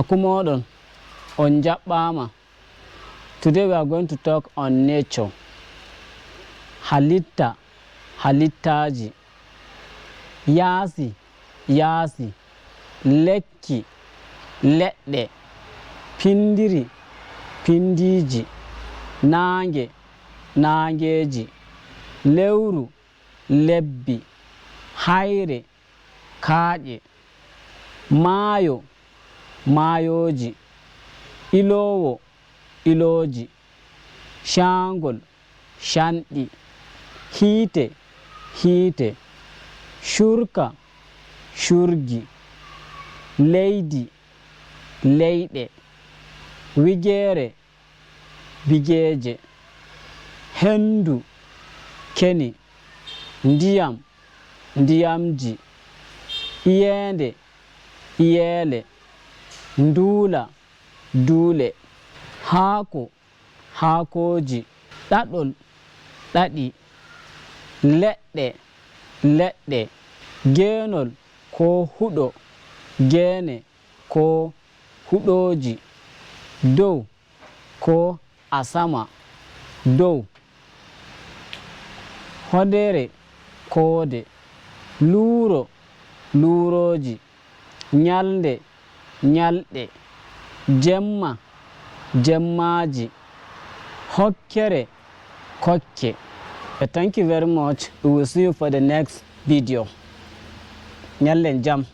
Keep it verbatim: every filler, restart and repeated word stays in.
Kumoɗon, on njaɓɓaama. Today we are going to talk on nature. Halitta, halittaaji. Yaasi, yaasi. Lekki, leɗɗe. Pindiri, pindiiji. Naange, naangeeji. Lewru, lebbi. Hayre, kaaƴe. Maayo, maayooji. Iloowo, ilooji. Caangol, canɗi. Hiite, hiite. Curka, curgi. Leydi, leyɗe. Wigeere, bigeeje. Henndu, keni. Ndiyam, ndiyamji. Iyeende, iyeele. Nduula, duule. Haako, haakooji. Ɗaɗol, ɗaɗi. Leɗɗe, leɗɗe. Geenol ko huɗo, geene ko huɗooji. Dow ko asama, dow. Hodere, koode. Luuro, luurooji. Ñalnde, ñalɗe. Jemma, jemmaaji. Hokkere, kokke. Thank you very much. We will see you for the next video. Ñallen jam.